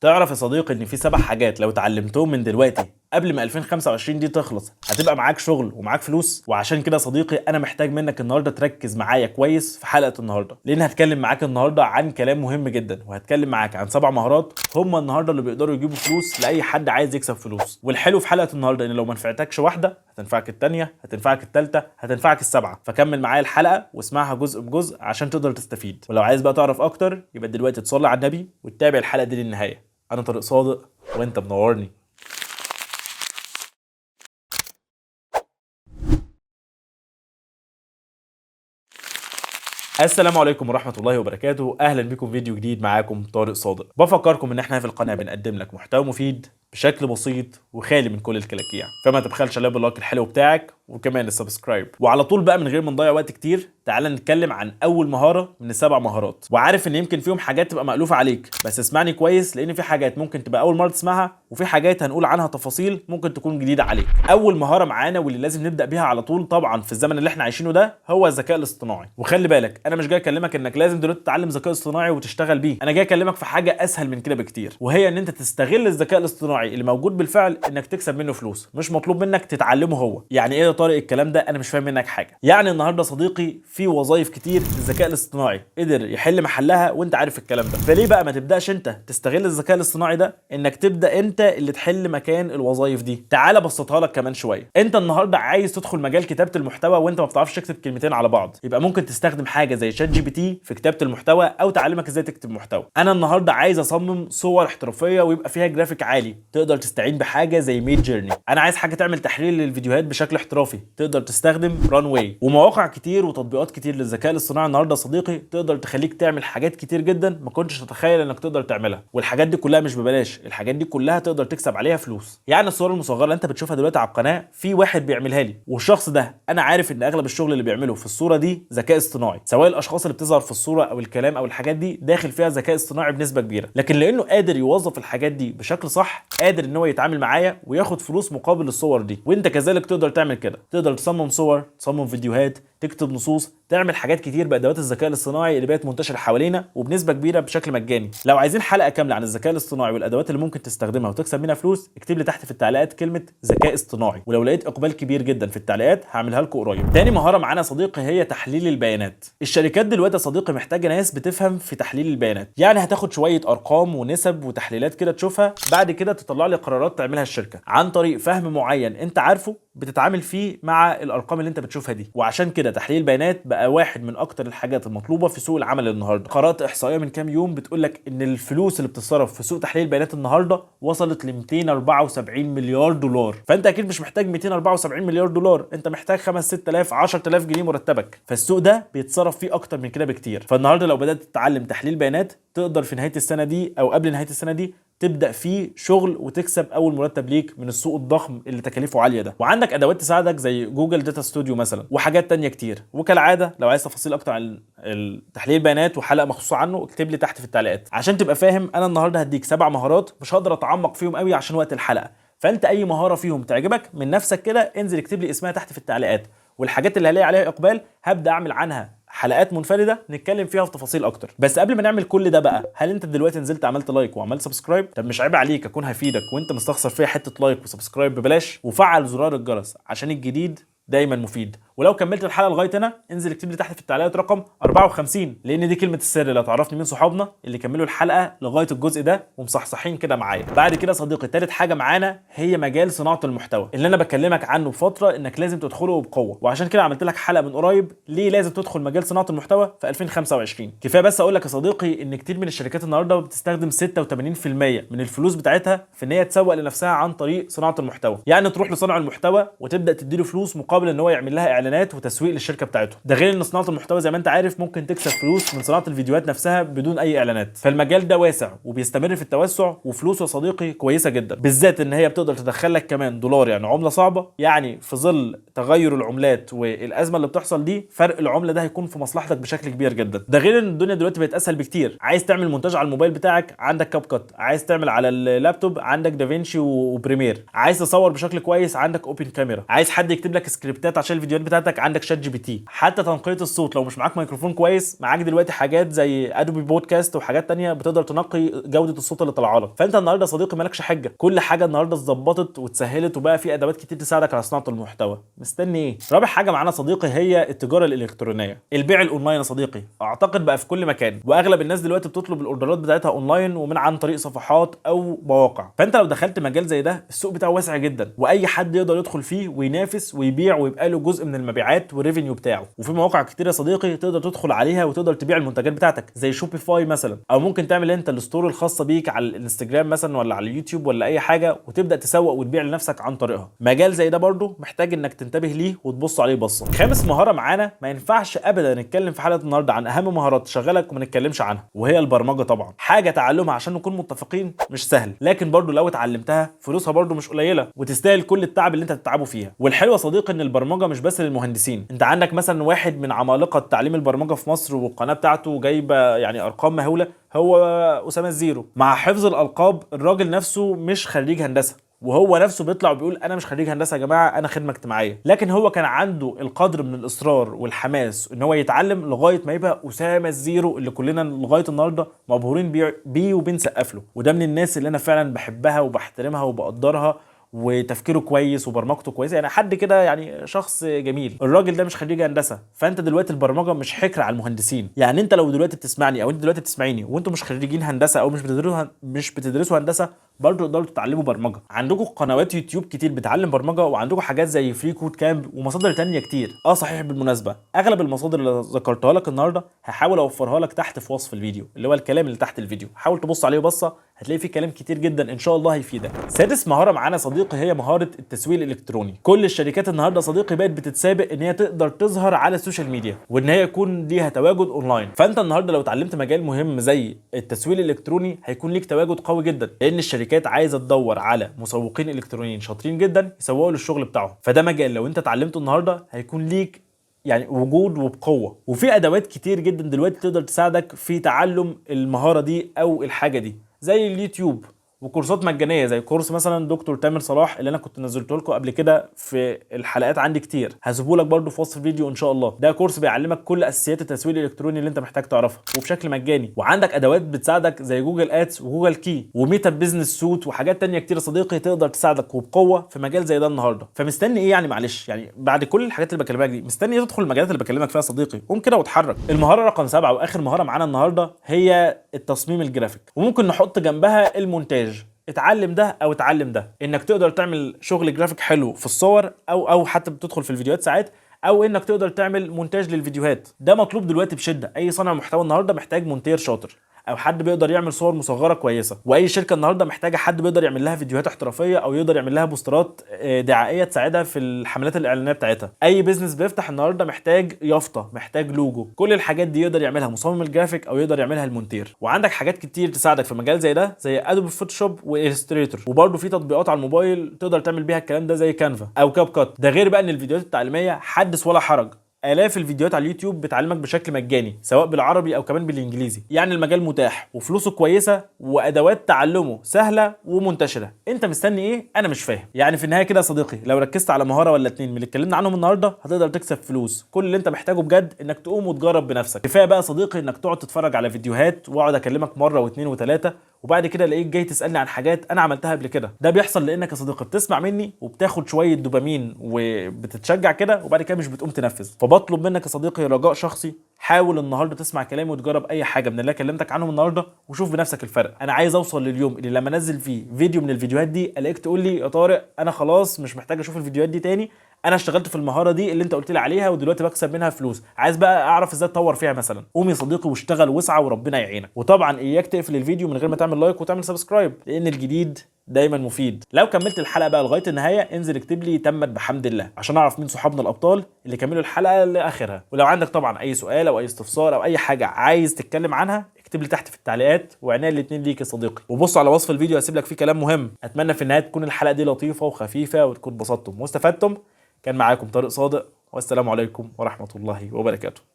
تعرف يا صديقي ان في 7 حاجات لو اتعلمتهم من دلوقتي قبل ما 2025 دي تخلص هتبقى معاك شغل ومعاك فلوس. وعشان كده صديقي انا محتاج منك النهارده تركز معايا كويس في حلقة النهارده، لان هتكلم معاك النهارده عن كلام مهم جدا، وهتكلم معاك عن 7 مهارات هم النهارده اللي بيقدروا يجيبوا فلوس لاي حد عايز يكسب فلوس. والحلو في حلقة النهارده ان لو ما نفعتكش واحدة هتنفعك الثانية، هتنفعك الثالثة، هتنفعك السبعة. فكمل معايا الحلقة واسمعها جزء بجزء عشان تقدر تستفيد. ولو عايز بقى تعرف اكتر يبقى دلوقتي تصلي على النبي وتتابع الحلقة دي للنهاية. انا طارق صادق وانت منورني. السلام عليكم ورحمة الله وبركاته، أهلا بكم فيديو جديد، معاكم طارق صادق. بفكركم إن احنا في القناة بنقدم لك محتوى مفيد بشكل بسيط وخالي من كل الكلاكيع، فما تبخلش عليا بال like الحلو بتاعك وكمان ال subscribe. وعلى طول بقى من غير ما نضيع وقت كتير تعال نتكلم عن أول مهارة من ال7 مهارات. وعارف إن يمكن فيهم حاجات تبقى مألوفة عليك، بس اسمعني كويس لأن في حاجات ممكن تبقى أول مرة تسمعها وفي حاجات هنقول عنها تفاصيل ممكن تكون جديدة عليك. أول مهارة معانا واللي لازم نبدأ بيها على طول طبعا في الزمن اللي احنا عايشينه ده هو الذكاء الاصطناعي. وخلي بالك انا مش جاي اكلمك انك لازم دلوقتي تتعلم ذكاء اصطناعي وتشتغل بيه، انا جاي اكلمك في حاجة اسهل من كده بكتير، وهي ان انت تستغل الذكاء الاصطناعي اللي موجود بالفعل انك تكسب منه فلوس، مش مطلوب منك تتعلمه هو. يعني ايه يا طارق الكلام ده؟ انا مش فاهم منك حاجة. يعني النهارده صديقي في وظائف كتير الذكاء الاصطناعي قدر يحل محلها وانت عارف الكلام ده، فليه بقى ما تبداش انت تستغل الذكاء الاصطناعي ده انك تبدا انت اللي تحل مكان الوظائف دي؟ تعال ابسطها لك كمان شوية. انت النهارده عايز تدخل مجال كتابه المحتوى وانت ما بتعرفش تكتب كلمتين على بعض، يبقى ممكن تستخدم حاجة زي ChatGPT في كتابه المحتوى او تعلمك ازاي تكتب محتوى. انا النهارده عايز اصمم صور احترافية ويبقى فيها جرافيك عالي، تقدر تستعين بحاجة زي Midjourney. انا عايز حاجة تعمل تحليل للفيديوهات بشكل احترافي، تقدر تستخدم Runway. ومواقع كتير وتطبيقات كتير للذكاء الاصطناعي النهارده صديقي تقدر تخليك تعمل حاجات كتير جدا ما كنتش تتخيل انك تقدر تعملها. والحاجات دي كلها مش ببلاش، الحاجات دي كلها تقدر تكسب عليها فلوس. يعني الصور المصغرة اللي انت بتشوفها دلوقتي على القناة في واحد بيعملها لي، والشخص ده انا عارف ان اغلب الشغل اللي بيعمله في الصورة دي ذكاء اصطناعي، سواء الاشخاص اللي بتظهر في الصورة او الكلام او الحاجات دي داخل فيها ذكاء اصطناعي بنسبة كبيرة، لكن لانه قادر يوظف الحاجات دي بشكل صح قادر ان هو يتعامل معايا وياخد فلوس مقابل الصور دي. وانت كذلك تقدر تعمل كده، تقدر تصمم صور، تصمم فيديوهات، تكتب نصوص، تعمل حاجات كتير بادوات الذكاء الاصطناعي اللي بقت منتشرة حوالينا وبنسبة كبيرة بشكل مجاني. لو عايزين حلقة كاملة عن الذكاء الاصطناعي والادوات اللي ممكن تستخدمها وتكسب منها فلوس اكتب لي تحت في التعليقات كلمة ذكاء اصطناعي، ولو لقيت اقبال كبير جدا في التعليقات هعملها لكم قريب. تاني مهارة معانا صديقي هي تحليل البيانات. الشركات دلوقتي يا صديقي محتاجه ناس بتفهم في تحليل البيانات، يعني هتاخد شوية ارقام ونسب وتحليلات كده تشوفها، بعد كده تطلع لي قرارات تعملها الشركة عن طريق فهم معين انت عارفه بتتعامل فيه مع الارقام اللي انت بتشوفها دي. وعشان كده تحليل البيانات بقى واحد من اكتر الحاجات المطلوبة في سوق العمل النهارده. قرات احصائية من كام يوم بتقول لك ان الفلوس اللي بتتصرف في سوق تحليل البيانات النهارده وصلت ل 274 مليار دولار. فانت اكيد مش محتاج 274 مليار دولار، انت محتاج 5 6000 10000 جنيه مرتبك، فالسوق ده بيتصرف فيه اكتر من كده بكتير. فالنهارده لو بدات تتعلم تحليل بيانات تقدر في نهاية السنة دي او قبل نهاية السنة دي تبدا فيه شغل وتكسب اول مرتب ليك من السوق الضخم اللي تكاليفه عالية ده. وعندك ادوات تساعدك زي Google Data Studio مثلا وحاجات تانية كتير. وكالعادة لو عايز تفاصيل اكتر عن تحليل البيانات وحلقه مخصوصة عنه اكتب لي تحت في التعليقات عشان تبقى فاهم. انا النهارده هديك 7 مهارات مش هقدر اتعمق فيهم قوي عشان وقت الحلقة، فانت اي مهارة فيهم تعجبك من نفسك كده انزل اكتب لي اسمها تحت في التعليقات، والحاجات اللي هلاقي عليها اقبال هبدا اعمل عنها حلقات منفردة نتكلم فيها في تفاصيل اكتر. بس قبل ما نعمل كل ده بقى، هل انت دلوقتي نزلت عملت like وعملت subscribe؟ طب مش عيب عليك اكون هفيدك وانت مستخسر فيها حتة like و subscribe ببلاش، وفعل زرار الجرس عشان الجديد دايما مفيد. ولو كملت الحلقة لغاية هنا انزل اكتب لي تحت في التعليقات رقم 54، لان دي كلمة السر اللي هتعرفني مين صحابنا اللي كملوا الحلقة لغاية الجزء ده ومصحصحين كده معايا. بعد كده صديقي تالت حاجة معانا هي مجال صناعة المحتوى اللي انا بكلمك عنه بفترة انك لازم تدخله بقوة، وعشان كده عملت لك حلقة من قريب ليه لازم تدخل مجال صناعة المحتوى في 2025. كفاية بس اقول لك يا صديقي ان كتير من الشركات النهارده بتستخدم 86% من الفلوس بتاعتها في ان هي تسوق لنفسها عن طريق صناعة المحتوى. يعني تروح لصانع المحتوى وتبدا تديله فلوس مقابل ان هو يعمل لها اعلانات وتسويق للشركة بتاعته. ده غير ان صناعة المحتوى زي ما انت عارف ممكن تكسب فلوس من صناعة الفيديوهات نفسها بدون اي اعلانات. فالمجال ده واسع وبيستمر في التوسع، وفلوسه يا صديقي كويسة جدا، بالذات ان هي بتقدر تدخل لك كمان دولار، يعني عمله صعبة. يعني في ظل تغير العملات والازمة اللي بتحصل دي فرق العملة ده هيكون في مصلحتك بشكل كبير جدا. ده غير ان الدنيا دلوقتي بقت اسهل بكتير. عايز تعمل مونتاج على الموبايل بتاعك عندك CapCut، عايز تعمل على اللابتوب عندك DaVinci و Premiere، عايز تصور بشكل كويس عندك open camera، عايز حد يكتب لك سكريبتات عشان الفيديوهات بتاعتك بتاعتك عندك ChatGPT. حتى تنقية الصوت لو مش معاك ميكروفون كويس، معاك دلوقتي حاجات زي Adobe Podcast وحاجات تانية بتقدر تنقي جوده الصوت اللي طالعه لك. فانت النهارده يا صديقي مالكش حجه، كل حاجة النهارده اتظبطت واتسهلت وبقى في ادوات كتير تساعدك على صناعة المحتوى. مستني ايه؟ رابع حاجة معانا صديقي هي التجارة الالكترونية، البيع الاونلاين يا صديقي. اعتقد بقى في كل مكان، واغلب الناس دلوقتي بتطلب الاوردرات بتاعتها اونلاين ومن عن طريق صفحات او مواقع. فانت لو دخلت مجال زي ده السوق بتاعه واسع جدا، واي حد يقدر يدخل فيه وينافس ويبيع ويبقى له جزء من المبيعات وال revenue بتاعه. وفي مواقع كتير يا صديقي تقدر تدخل عليها وتقدر تبيع المنتجات بتاعتك زي Shopify مثلا، او ممكن تعمل انت ال store الخاصة بيك على الانستجرام مثلا ولا على اليوتيوب ولا اي حاجة، وتبدا تسوق وتبيع لنفسك عن طريقها. مجال زي ده برضو محتاج انك تنتبه ليه وتبص عليه بصة. خامس مهارة معانا ما ينفعش ابدا نتكلم في حلقة النهارده عن اهم مهارات تشغلك وما نتكلمش عنها، وهي البرمجة. طبعا حاجة تعلمها عشان نكون متفقين مش سهل، لكن برضو لو اتعلمتها فلوسها برضو مش قليله وتستاهل كل التعب اللي انت تتعبه فيها. والحلو يا صديقي ان البرمجة مش بس للمهندسين، انت عندك مثلا واحد من عمالقة تعليم البرمجة في مصر والقناة بتاعته جايبه يعني ارقام مهولة، هو اسامة الزيرو. مع حفظ الالقاب الراجل نفسه مش خريج هندسة، وهو نفسه بيطلع وبيقول انا مش خريج هندسة يا جماعة، انا خدمة اجتماعية، لكن هو كان عنده القدر من الاصرار والحماس ان هو يتعلم لغاية ما يبقى اسامة الزيرو اللي كلنا لغاية النهارده مبهورين بيه وبنسقف له. وده من الناس اللي انا فعلا بحبها وبحترمها وبقدرها، وتفكيره كويس وبرمجته كويسة، يعني حد كده يعني شخص جميل. الراجل ده مش خريج هندسة، فانت دلوقتي البرمجة مش حكر على المهندسين. يعني انت لو دلوقتي بتسمعني او انت دلوقتي بتسمعيني وانتم مش خريجين هندسة او مش بتدرسوا هندسة، برضه تقدروا تتعلموا برمجة. عندكم قنوات يوتيوب كتير بتعلم برمجة، وعندكم حاجات زي freeCodeCamp ومصادر تانية كتير. صحيح بالمناسبة اغلب المصادر اللي ذكرتها لك النهارده هحاول اوفرها لك تحت في وصف الفيديو، اللي هو الكلام اللي تحت الفيديو، حاول تبص عليه بصة هتلاقي فيه كلام كتير جدا ان شاء الله هيفيدك. سادس مهارة معانا صديقي هي مهارة التسويق الالكتروني. كل الشركات النهارده صديقي بقت بتتسابق ان هي تقدر تظهر على ال social media وان هي يكون ليها تواجد اونلاين. فانت النهارده لو اتعلمت مجال مهم زي التسويق الالكتروني هيكون ليك تواجد قوي جدا، لان الشركات عايزه تدور على مسوقين الكترونيين شاطرين جدا يسوقوا للشغل بتاعهم. فده مجال لو انت اتعلمته النهارده هيكون ليك يعني وجود وبقوة. وفي ادوات كتير جدا دلوقتي تقدر تساعدك في تعلم المهارة دي او الحاجة دي، زي اليوتيوب وكورسات مجانية زي كورس مثلا دكتور تامر صلاح اللي انا كنت نزلته لكم قبل كده في الحلقات عندي كتير، هسيبه لك برده في وصف الفيديو ان شاء الله. ده كورس بيعلمك كل اساسيات التسويق الالكتروني اللي انت محتاج تعرفها وبشكل مجاني. وعندك ادوات بتساعدك زي Google Ads و Google Keep و Meta Business Suite وحاجات تانية كتير يا صديقي تقدر تساعدك وبقوة في مجال زي ده النهارده. فمستني ايه يعني؟ معلش يعني بعد كل الحاجات اللي بكلمك دي مستني ايه تدخل المجالات اللي بكلمك فيها يا صديقي؟ قوم كده واتحرك. المهارة رقم 7 واخر مهارة معانا النهارده هي التصميم الجرافيك، وممكن نحط جنبها المونتاج. اتعلم ده او اتعلم ده، انك تقدر تعمل شغل جرافيك حلو في الصور او حتى بتدخل في الفيديوهات ساعات، او انك تقدر تعمل مونتاج للفيديوهات. ده مطلوب دلوقتي بشده، اي صانع محتوى النهارده محتاج مونتير شاطر او حد بيقدر يعمل صور مصغرة كويسة، واي شركة النهارده محتاجه حد بيقدر يعمل لها فيديوهات احترافية او يقدر يعمل لها بوسترات دعائيه تساعدها في الحملات الاعلانية بتاعتها. اي business بيفتح النهارده محتاج يافطة، محتاج لوجو، كل الحاجات دي يقدر يعملها مصمم الجرافيك او يقدر يعملها المونتير. وعندك حاجات كتير تساعدك في مجال زي ده زي Adobe Photoshop و Illustrator، وبرده في تطبيقات على الموبايل تقدر تعمل بيها الكلام ده زي Canva او CapCut. ده غير بقى ان الفيديوهات التعليمية حدث ولا حرج، آلاف الفيديوهات على اليوتيوب بتعلمك بشكل مجاني سواء بالعربي أو كمان بالإنجليزي. يعني المجال متاح وفلوسه كويسة وأدوات تعلمه سهلة ومنتشرة. أنت مستني إيه؟ أنا مش فاهم. يعني في النهاية كده يا صديقي لو ركزت على مهارة ولا اتنين من اللي اتكلمنا عنهم النهاردة هتقدر تكسب فلوس. كل اللي أنت محتاجه بجد إنك تقوم وتجرب بنفسك. كفاية بقى يا صديقي إنك تقعد تتفرج على فيديوهات وأقعد أكلمك مرة واتنين وتلاتة وبعد كده الاقيك جاي تسالني عن حاجات انا عملتها قبل كده. ده بيحصل لانك يا صديقي بتسمع مني وبتاخد شوية دوبامين وبتتشجع كده وبعد كده مش بتقوم تنفذ. فبطلب منك يا صديقي رجاء شخصي، حاول النهارده تسمع كلامي وتجرب اي حاجة من اللي كلمتك عنهم النهارده وشوف بنفسك الفرق. انا عايز اوصل لليوم اللي لما انزل فيه فيديو من الفيديوهات دي الاقيك تقول لي يا طارق انا خلاص مش محتاج اشوف الفيديوهات دي تاني، انا اشتغلت في المهارة دي اللي انت قلت لي عليها ودلوقتي بكسب منها فلوس، عايز بقى اعرف ازاي اتطور فيها مثلا. قوم يا صديقي واشتغل واسعى وربنا يعينك. وطبعا اياك تقفل الفيديو من غير ما تعمل like وتعمل subscribe، لان الجديد دايما مفيد. لو كملت الحلقة بقى لغاية النهاية انزل اكتب لي تمت بحمد الله عشان اعرف مين صحابنا الابطال اللي كملوا الحلقة لاخرها. ولو عندك طبعا اي سؤال او اي استفسار او اي حاجة عايز تتكلم عنها اكتب لي تحت في التعليقات، وعناية الاثنين ليك يا صديقي. وبص على وصف الفيديو هسيب لك فيه كلام مهم. اتمنى في النهاية تكون الحلقة دي لطيفة وخفيفة وتكون اتبسطتم واستفدتم. كان معاكم طارق صادق، والسلام عليكم ورحمة الله وبركاته.